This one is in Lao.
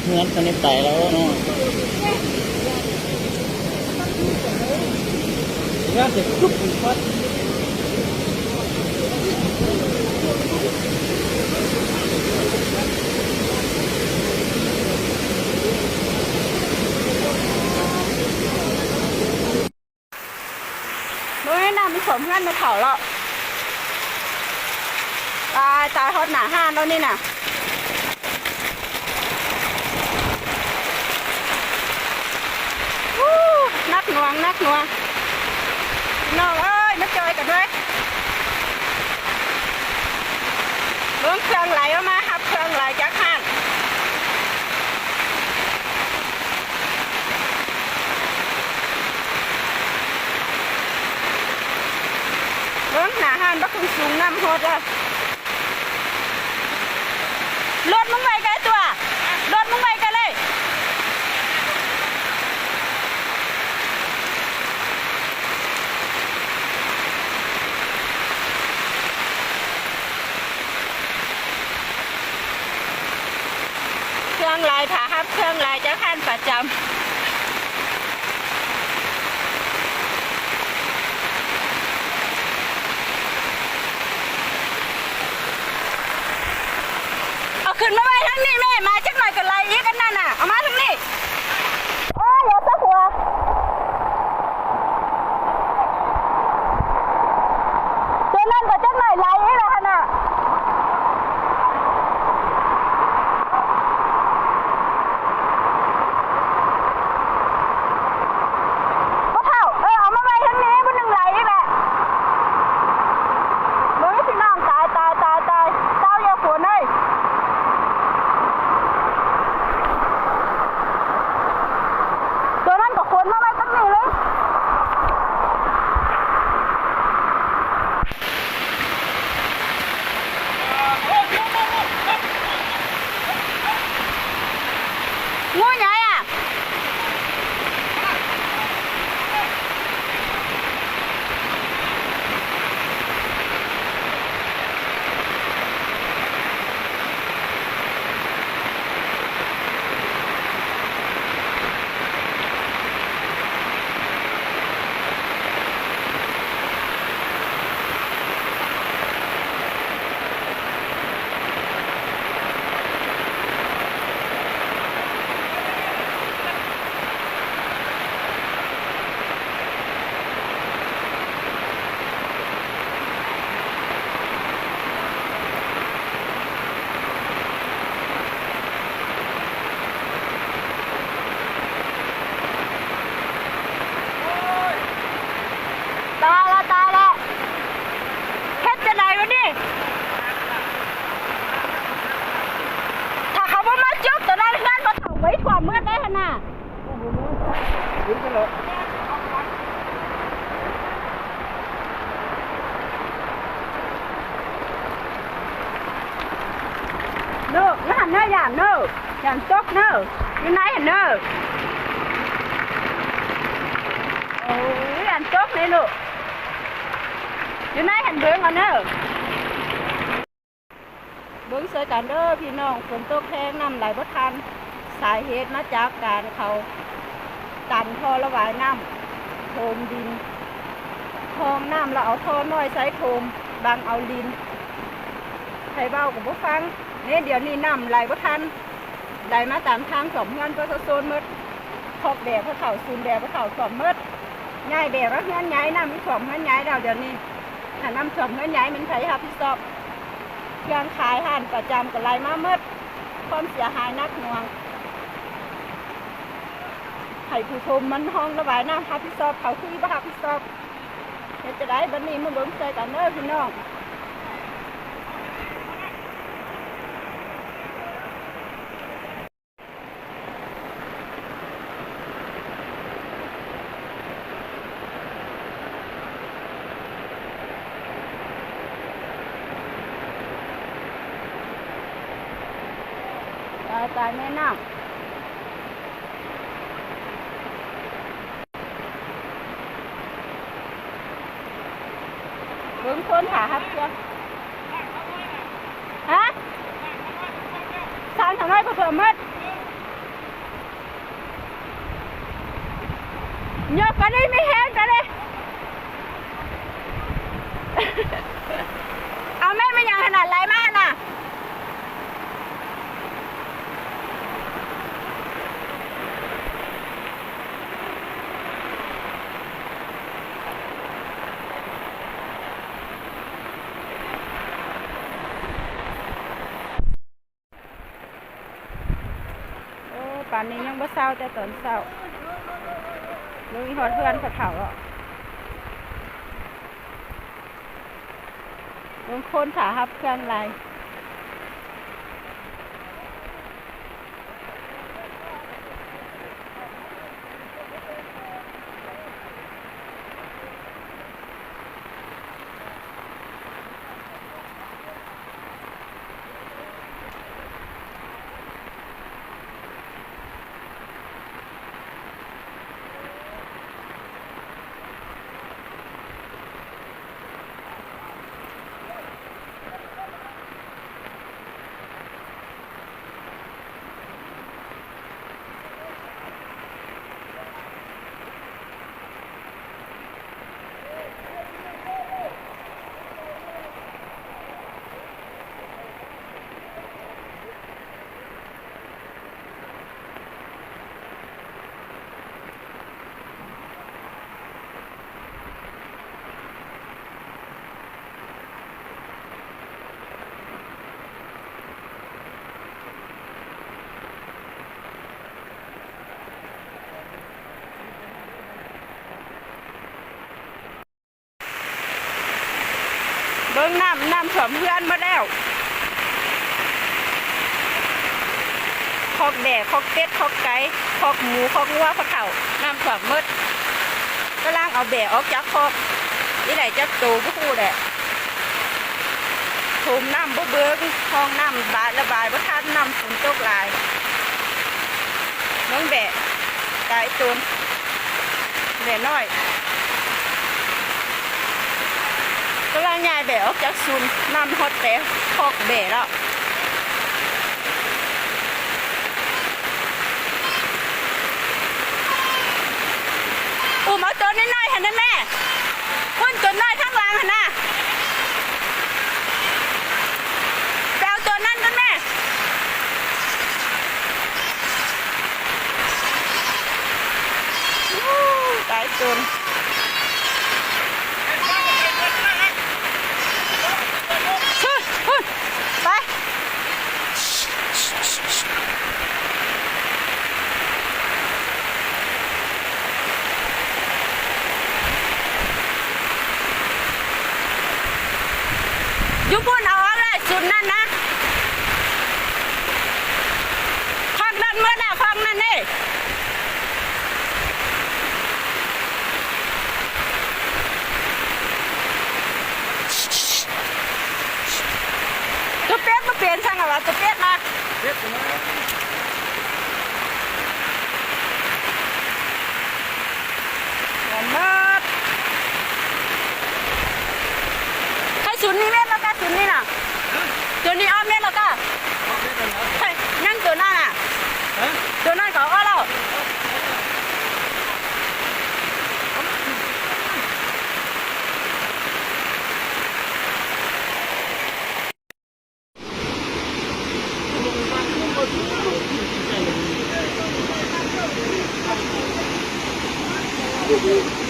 ເຮືອນເຂົານີ້ໄປແລ້ວເນາະ. ເບິ່ງໃນນ້ຳມັນຖ້ວມເຮືອນແມ່ເຖົ້າແລ້ວ. ຕາຍ ຕາຍ ຮອດໜ້າຮ້ານແລ້ວນີ້ນະ. ອູ້ ໜັກໜ່ວງ ໜັກໜ່ວງ ພີ່ນ້ອງເອີຍ ມາຈ່ອຍກັນເລີຍ. ເບິ່ງເຄື່ອງໄຫຼອອກມາ ຮັບເຄື່ອງໄຫຼຈາກຮ້ານ. ເບິ່ງໜ້າຮ້ານບັກຄຶງສູງ ນ້ຳຮອດແລ້ວ. ລົດມຶງໄວໄກຕົວະ ລົດມຶງໄວໄກເລີຍ. ເຄື່ອງໄຫຼ ຖ້າຮັບເຄື່ອງໄຫຼຈາກຮ້ານປະຈຳ. ເອົາຂຶ້ນມາໄວ້ທາງນີ້ແມ່ ມາຈັກໜ້ອຍກໍໄຫຼອີກ ອັນນັ້ນນະ ເອົາມາທາງນີ້. ໂອ້ຍ ຢ່າຊະຫົວ ຕົວນັ້ນກໍຈັກໜ້ອຍໄຫຼອີກແລ້ວຫັ້ນນະ. ພໍ່ເຖົ້າ ເອີ ເອົາມາໄວ້ທາງນີ້ ຜູ້ໜຶ່ງໄຫຼອີກແຫຼະ. ເບິ່ງພີ່ນ້ອງ ຕາຍ ຕາຍ ຕາຍ ຕາຍ ເຊົາແລ້ວຝົນເອີຍ. ຕົວນັ້ນກໍຂົນມາໄວ້ຕັງນີ້ເລີຍ. ງູໃຫຍ່ອະ. ຕາຍລະ ຕາຍລະ ເຮັດຈັ່ງໃດວະນີ້? ຖ້າເຂົາບໍ່ມາຈົກຕອນນັ້ນ ເຮືອນພໍ່ເຖົ້າໄປຖ້ວມໝົດໄດຫັ້ນນະ. ເນາະ ລະຫັ້ນເນາະ ຢ້ານເນາະ ຢ້ານຕົກເນາະ ຢູ່ໃນຫັ້ນເນາະ. ໂອ້ຍ ຢ້ານຕົກເດ້ລູກ ຢູ່ໃນຫັ້ນເບິ່ງເອົາເນາະ. ເບິ່ງຊ່ວຍກັນເດີພີ່ນ້ອງ ຝົນຕົກແຮງ ນ້ຳໄຫຼບໍ່ທັນ ສາເຫດມາຈາກການເຂົາຕັນທໍ່ລະບາຍນ້ຳ ໂຖມດິນ ຮ່ອງນ້ຳ ແລ້ວເອົາທໍ່ນ້ອຍໃສ່ໂຖມ ບັງເອົາດິນ ໃຜເວົ້າກໍບໍ່ຟັງເດ້. ດຽວນີ້ນ້ຳໄຫຼບໍ່ທັນ ໄຫຼມາຕາມທາງຖ້ວມເຮືອນປະຊາຊົນໝົດ ຄອກແບພໍ່ເຖົ້າ ສູນແບພໍ່ເຖົ້າຖ້ວມໝົດ ຍ້າຍແບມາເຮືອນໃຫຍ່ ນ້ຳມັນຖ້ວມເຮືອນໃຫຍ່ແລ້ວ ດຽວນີ້ ຖ້ານ້ຳຖ້ວມເຮືອນໃຫຍ່ ແມ່ນໃຜຮັບຜິດຊອບ? ເຄື່ອງຂາຍຮ້ານປະຈຳກໍໄຫຼມາໝົດ ຄວາມເສຍຫາຍໜັກໜ່ວງ ໃຫ້ຜູ້ຖົມມັນຮ່ອງລະບາຍນ້ຳຮັບຜິດຊອບ ເຂົາຄືບໍ່ຮັບຜິດຊອບ ເຮັດຈັ່ງໃດບັດນີ້? ມາເບິ່ງຊ່ວຍກັນເດີພີ່ນ້ອງ. ຕາຍ ຕາຍແມ່ນ້ຳ. ເບິ່ງຄົນຖ້າຮັບເຄື່ອງ. ຮະ? ສາມສາວນ້ອຍບໍ່ຖ້ວມໝົດ. ອັນນີ້ມີແຮງ ຕາເດ້. ເອົາແມ່ນ ແມ່ນຫຍັງຫັ້ນນະ ໄຫຼມາຫັ້ນນະ. ໂອ້ ປານນີ້ຍັງບໍ່ເຊົາແຕ່ຕອນເຊົ້າ. ເບິ່ງຮອດເຮືອນພໍ່ເຖົ້າເນາະ. ເບິ່ງຄົນຖ້າຮັບເຄື່ອງຫຼາຍ. ເບິ່ງນ້ຳ ນ້ຳຖ້ວມເຮືອນໝົດແລ້ວ. ຄອກແບ້ ຄອກເປັດ ຄອກໄກ່ ຄອກໝູ ຄອກງົວພໍ່ເຖົ້າ ນ້ຳຖ້ວມໝົດ. ກຳລັງເອົາແບ້ອອກຈາກຄອກ ຊິໄດ້ຈັກໂຕບໍ່ຮູ້ແຫຼະ. ຖົມນ້ຳບໍ່ເບິ່ງ ຮ່ອງນ້ຳບາດ ລະບາຍບໍ່ທັນ ນ້ຳຝົນຕົກຫຼາຍ. ເບິ່ງແບ້ ຕາຍໂຕນ ແບ້ນ້ອຍ. ກຳລັງຍ້າຍແບ້ອອກຈາກສູນ ນ້ຳຮອດແຕ່ຄອກແບ້ແລ້ວ. ອຸ້ມເອົາໂຕນ້ອຍໆຫັ້ນນະແມ່. ພຸ້ນ ໂຕນ້ອຍທາງຫຼັງຫັ້ນນະ ໄປເອົາໂຕນັ້ນກ່ອນແມ່. ຕາຍຕົນ. ພຸ້ນ ພຸ້ນ ໄປ. ຢູ່ພຸ້ນເອົາອອກແລ້ວ ຊຸດນັ້ນນະ ຄອກນັ້ນໝົດແລ້ວ ຄອກນັ້ນເດ້. ຕົວເປັດບໍ່ເປັນຊັ້ນລະວ່າ ຕົວເປັດນະ ເປັດນະ ໝົດ. ໃຫ້ສູນນີ້ແມ່ນແລ້ວກະ ສູນນີ້ນະ ຕົວນີ້ອອກແມ່ນແລ້ວກະ ຍັງຕົວນັ້ນນະ ຕົວນັ້ນກະອອກແລ້ວ. ໂອ້ໂຫ